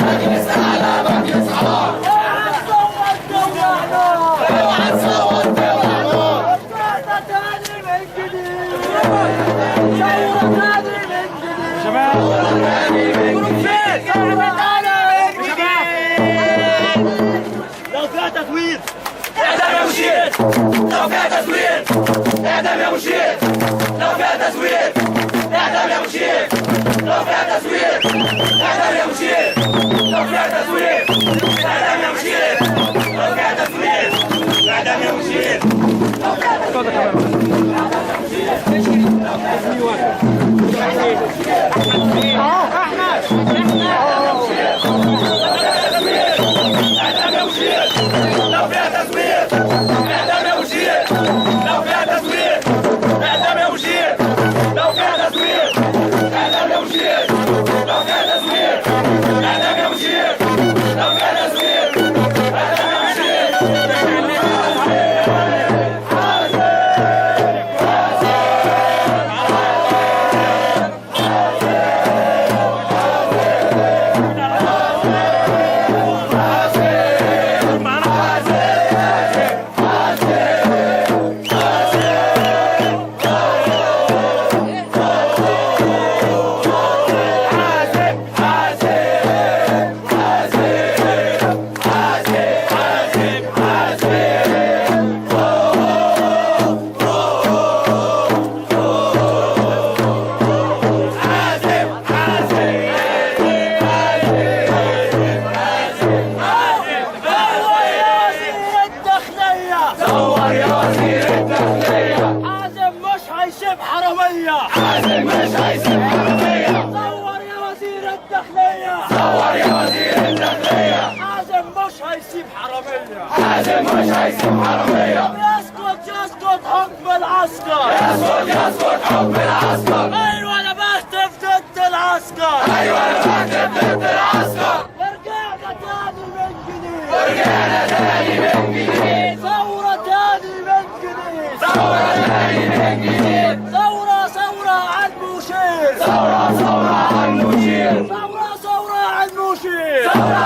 مجلس اعلى مجلس عار. اوعى تصوت تولع نار. اوعى تصوت تولع نار. رجعنا تاني من جديد، ثورة تاني من جديد، تاني من جديد. ثورة تاني من جديد. لو فيها تزوير اعدام يا مشير، لو فيها تزوير اعدام يا مشير، لو فيها تزوير اعدام يا مشير، لو فيها تزوير اعدام يا مشير، لو فيها تزوير اعدام يا مشير، لو فيها تزوير اعدام يا مشير. اعدام يا مشير، لو فيها تزوير اعدام يا مشير، لو فيها تزوير اعدام يا مشير، لو فيها تزوير اعدام يا مشير، لو فيها تزوير اعدام يا مشير، لو فيها تزوير اعدام يا مشير. دور يا وزير الداخلية، دور يا وزير الداخلية، حازم مش هيسيب حرامية. حازم مش هيسيب حرامية. دور يا وزير الداخلية، دور يا وزير الداخلية، حازم مش هيسيب حرامية. حازم مش هيسيب حرامية. يسقط يسقط حكم العسكر، يسقط يسقط حكم العسكر. ايوه انا بهتف ضد العسكر. ايوه انا بهتف ضد العسكر. ورجعنا تاني من جديد، ورجعنا تاني من جديد. ثورة تاني من جديد، ثورة تاني من جديد. ثورة ثورة على المشير، ثورة ثورة على المشير. ثورة ثورة على المشير. ثورة